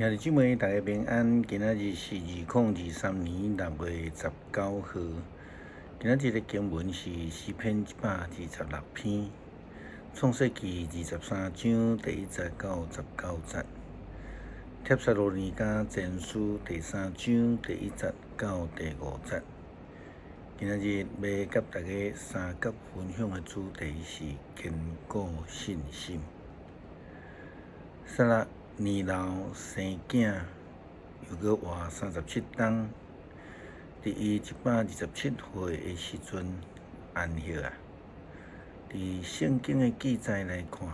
兄弟姊妹，大家平安。今仔日是2023年6月19號。今仔日的經文是詩篇126篇，創世記23章第1節到19節，帖撒羅尼迦前書第三章第一節到第五節。今仔日欲佮大家相佮分享的主題是堅固信心。撒拉年老生囝，猶閣活37冬，佇伊127歲的時陣安息啊。佇聖經的記載來看，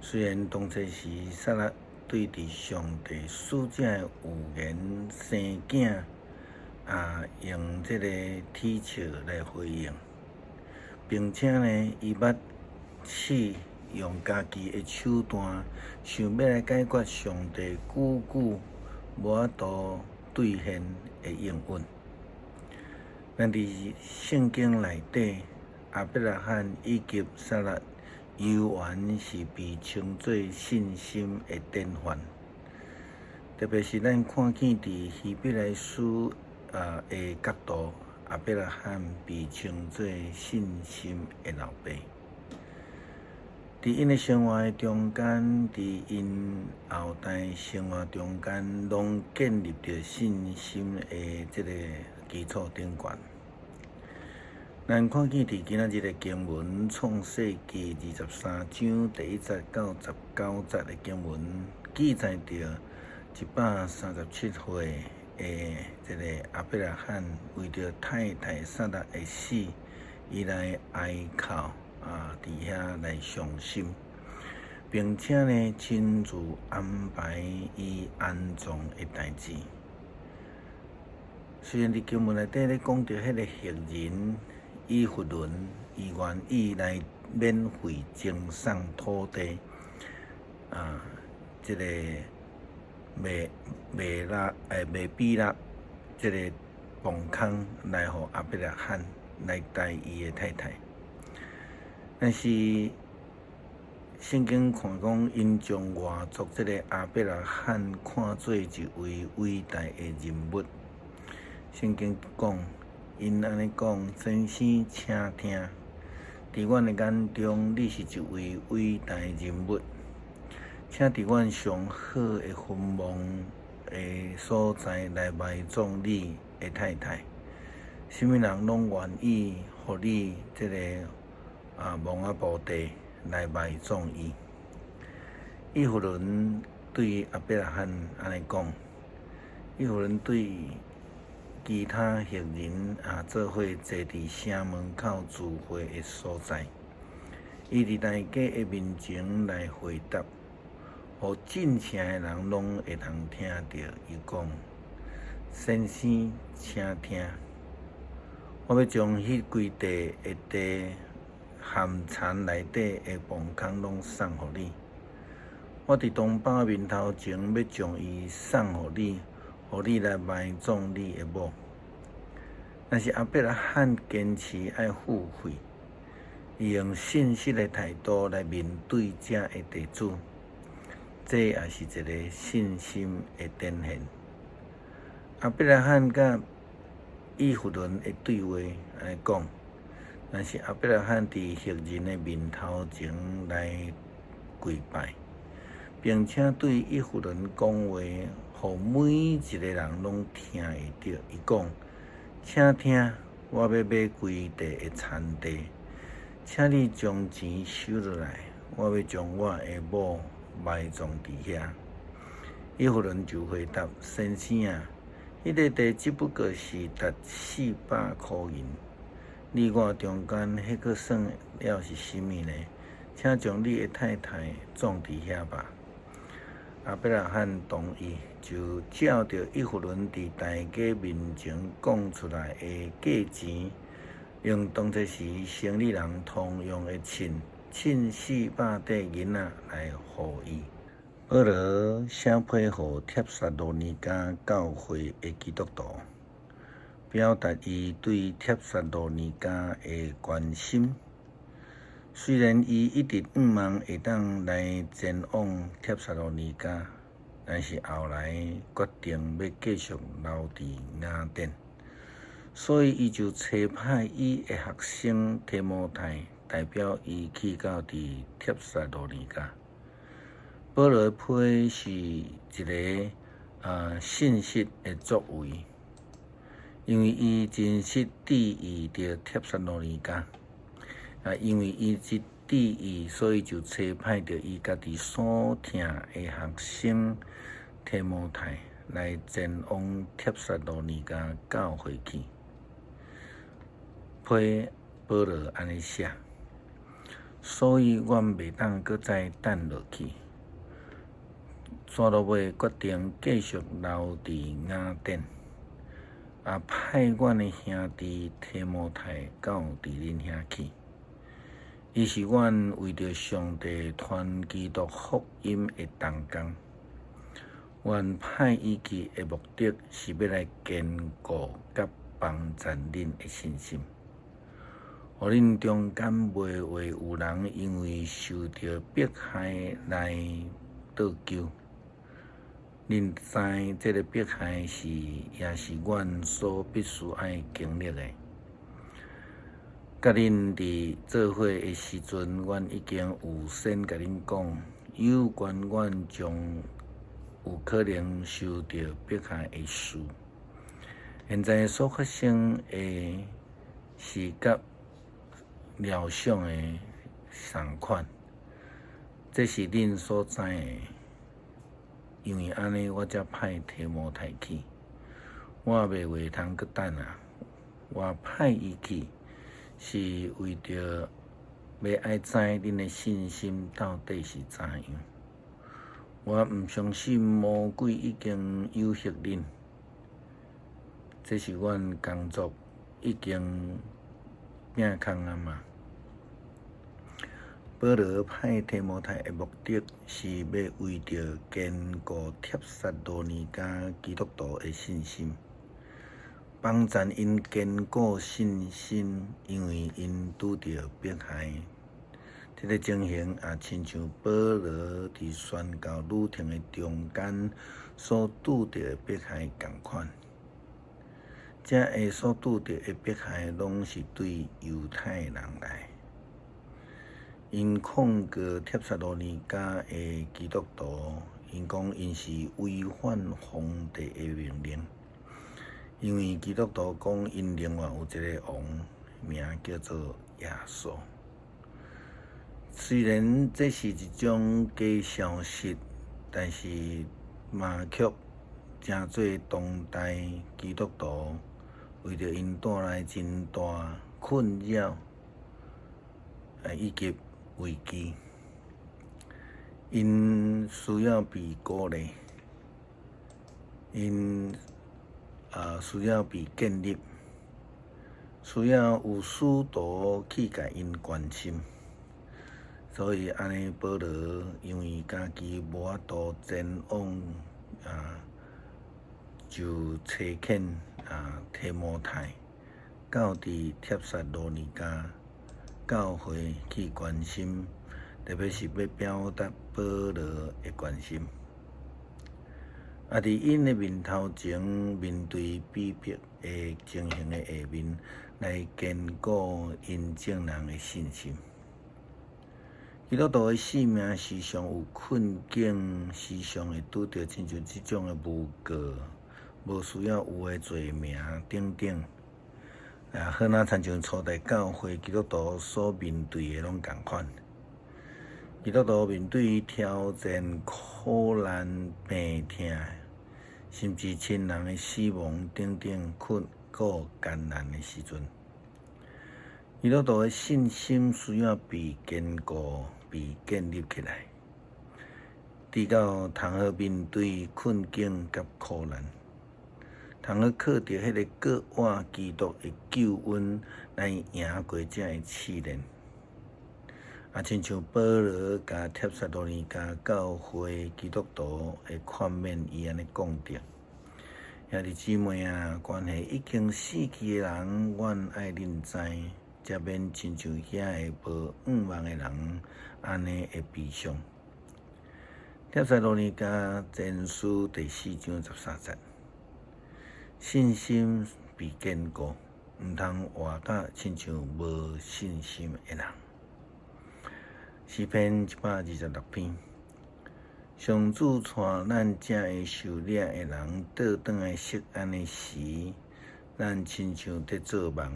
雖然當初時撒拉對佇上帝使者的預言生囝，也用這个啼笑來回應，並且呢，伊捌試用家己的手段，想欲來解決上帝久久無法度兌現的應允。咱佇聖經內底，亞伯拉罕以及撒拉猶原是被稱做信心的典範。特別是咱看見佇希伯來書的角度，亞伯拉罕被稱做信心的老爸。佇𪜶的生活的中間，佇𪜶後代生活中間，攏建立著信心的這个基礎頂懸。咱看見佇今仔日的經文《創世記》23章第1節到19節的經文，記載著137歲的這个亞伯拉罕為著太太撒拉的死，伊來哀哭啊，佇遐來傷心，並且呢親自安排伊安葬的代誌。雖然佇經文內底咧講著彼个赫人以弗崙，伊願意來免費贈送土地，啊，這个麥比拉這个墓坑來予亞伯拉罕來代伊的太太。但是聖經看講，𪜶將外族這个亞伯拉罕看做一位偉大的人物。聖經講，𪜶按呢講：先生，請聽，佇阮的眼中，你是一位偉大人物，請佇阮上好的墳墓的所在來埋葬你的太太。啥物人攏願意予你這个墓仔墓地來埋葬伊。以弗崙對亞伯拉罕按呢講，以弗崙對其他赫人啊做伙坐佇城門口聚會的所在，伊佇大家的面前來回答，予進城的人攏會當聽著。伊講：先生，請聽，我欲將彼規塊的地和田內底的墓坑攏送予你。我佇同胞面頭前欲將伊送予你，予你來埋葬你的某。但是亞伯拉罕堅持愛付費，伊用信實的態度來面對遮的地主，這也是一个信心的展現。亞伯拉罕佮以弗崙的對話按呢講，但是亞伯拉罕佇赫人的面頭前來跪拜，並且對以弗崙講話，予每一个人攏聽會著。伊講：請聽，我欲買規塊的田地，請你將錢收落來，我欲將我的某埋葬佇遐。以弗崙就回答：先生啊，彼个地只不過是值400箍銀，你我中間彼閣算了是啥物呢？請將你的太太葬佇遐吧。亞伯拉罕同意，就照著以弗崙佇大家面前講出來的價錢，用當初時生理人通用的秤，稱400塊銀仔來予伊。保羅寫批予帖撒羅尼迦教會的基督徒，表達伊對帖撒羅尼迦的關心。雖然伊一直向望會當來前往帖撒羅尼迦，但是後來決定欲繼續留佇雅典，所以伊就差派伊的學生提摩太代表伊去到佇帖撒羅尼迦。保羅的批是一个信實的作為，因為伊真實注意著帖撒羅尼迦，因為伊這注意，所以就差派著伊家己所疼的學生提摩太來前往帖撒羅尼迦教會去。批保羅按呢寫，所以阮袂當閣再等落去。煞落尾決定繼續留佇雅典，也派阮的兄弟提摩太到佇恁遐去。伊是阮為著上帝傳基督福音的同工。阮派伊去的目的是欲來堅固佮幫贊恁的信心，予恁中間袂會有人因為受著迫害來倒勼。恁知這个迫害是也是阮所必須愛經歷的。佮恁佇做伙的時陣，阮已經預先共恁講，有關阮將有可能受著迫害的事。現在所發生的是佮料想的仝款，這是恁所知的。因為按呢，我才派提摩太去。我袂話通閣等啊！我派伊去，是為著欲愛知恁的信心到底是怎樣。我毋相信魔鬼已經誘惑恁，這是阮工作已經摒空啊嘛。保羅派提摩太的目的是欲為著堅固帖撒羅尼迦基督徒的信心，幫贊𪜶堅固信心，因為𪜶拄著迫害。這个情形也親像保羅佇宣教旅程的中間所拄著的迫害仝款。這个所拄著的迫害，攏是對猶太人來。𪜶控告帖撒羅尼迦的基督徒，𪜶講𪜶是違反皇帝的命令，因為基督徒講𪜶另外有一个王，名叫做耶穌。雖然這是一種假消息，但是嘛卻成做當代基督徒為著𪜶帶來真大困擾，以及危機。𪜶需要被鼓勵，𪜶需要被建立，需要有使徒去共𪜶關心。所以按呢，保羅因為家己無法度前往就差遣提摩太到佇帖撒羅尼迦教會去關心，特別是欲表達保羅的關心。佇𪜶的面頭前面對逼迫的情形的下面，來堅固𪜶眾人的信心。基督徒的生命時常有困境，時常會拄著親像這種的誣告、無需要有的罪名等等。好若親像初代教會基督徒所面對的攏仝款。基督徒面對挑戰、苦難、病痛，甚至親人的死亡等等困苦艱難的時陣，基督徒的信心需要被堅固、被建立起來，直到通好面對困境佮苦難，通好靠著彼个閣活基督的救恩來贏過這个試煉。親像保羅共帖撒羅尼迦教會基督徒的勸勉，伊按呢講著：兄弟姊妹啊，關係已經死去的人，阮愛恁知，才免親像遐个無向望的人按呢會悲傷。帖撒羅尼迦前書第四章十三節，信心被堅固，毋通活甲親像無信心的人。詩篇一百二十六篇，上主帶咱遮的受掠的人倒轉來錫安的時，咱親像佇做夢。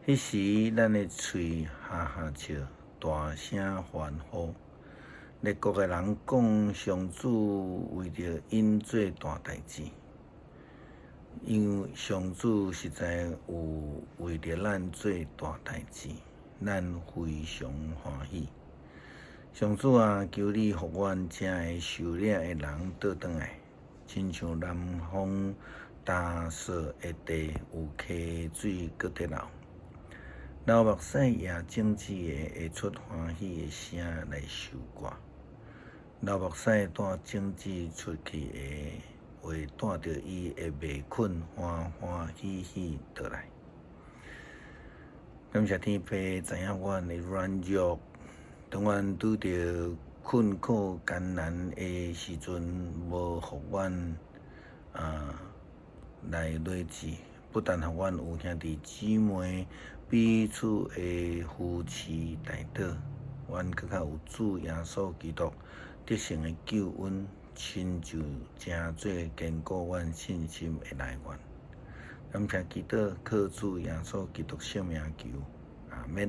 彼時，咱的喙哈哈笑，大聲歡呼。列國的人講，上主為著𪜶做大代誌，因為上主實在有為著咱做大代誌，咱非常歡喜。上主啊，求你予阮遮的受掠的人倒轉來，親像南風乾燥的地有溪水閣佇流。流目屎也種子的會出歡喜的聲來收割。流目屎帶種子出去的，會帶著伊的麥捆歡歡喜喜倒來。感謝天父知影阮的軟弱，當阮拄著困苦艱難的時陣，無予阮來累志，不但予阮有兄弟姊妹彼此的扶持代禱，阮閣較有主耶穌基督得勝的救恩，親就成做堅固阮信心的來源。感謝基督，靠主耶穌基督聖名求，阿們。